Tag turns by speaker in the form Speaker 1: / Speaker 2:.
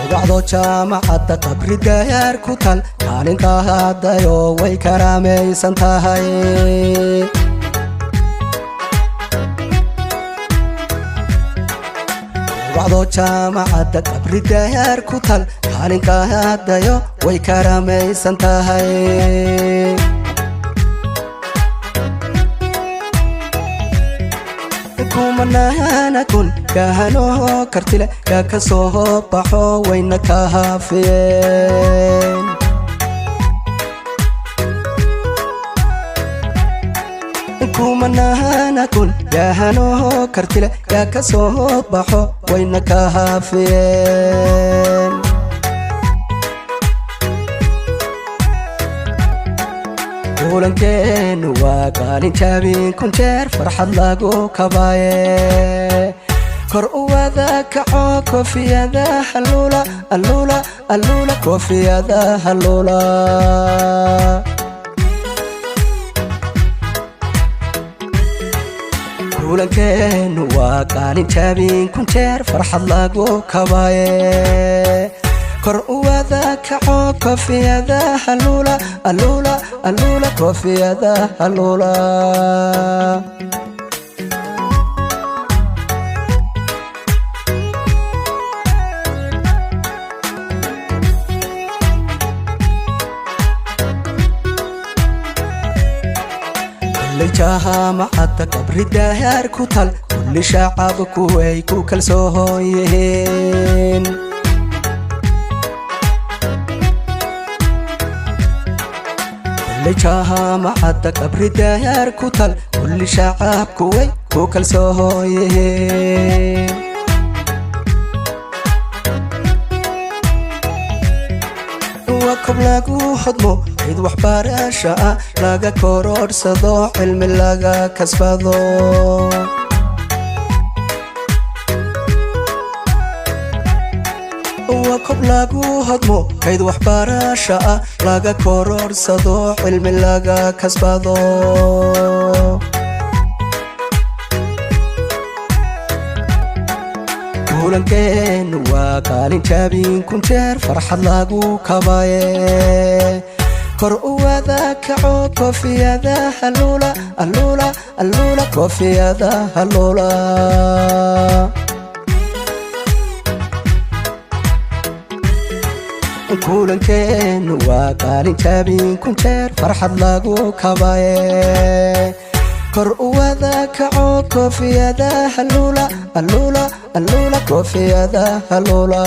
Speaker 1: Kobacdo jaamacadda Qabri Dahaar ku tal, kaalinta haddayo way karaamaysan tahay. Kobacdo jaamacadda Qabri Dahaar ku tal, kaalinka haddayo way karaamaysan tahay. Kumanahana kun kahanoo kartile kaa ka soo baxo, wayna ka haafiyeen. Kumanahana kun kahanoo kartile kaa ka soo baxo, wayna ka haafiyeen. Kulankeenu waa kaalin jaabin kun jeer, farxad lagu kabaaye. Kor u wada kaco, koofiyada halula, alula, alula, koofiyada halula. Kulankeenu waa kaalin jaabin kun jeer, farxad lagu kabaaye. Kor u wada kaco, koofiyada halula, alula, alula, koofiyada halula. Kulley jaamacadda Qabri Dahaar ku tal, kulli shacabku way ku kalsoon yihiin. Kulley jaamacadda Qabri Dahaar ku tal, kulli shacabku way ku kalsoon yihiin. Waa kob lagu hodmo, cid waxbarasha ah laga kororhsado, cilmi laga kasbado. Waa kob lagu hodmo, kayd waxbarasha ah laga kororhsado, cilmi laga kasbado. Kulankeenu waa kaalin jaabin kun jeer, farxad lagu kabaaye. Kor u wada kaco, koofiyada halula, alula, alula, koofiyada halula. Kulankeenu waa kaalin jaabin kun jeer, farxad lagu kabaaye. Kor u wada kaco, koofiyada halula, alula, alula, koofiyada halula.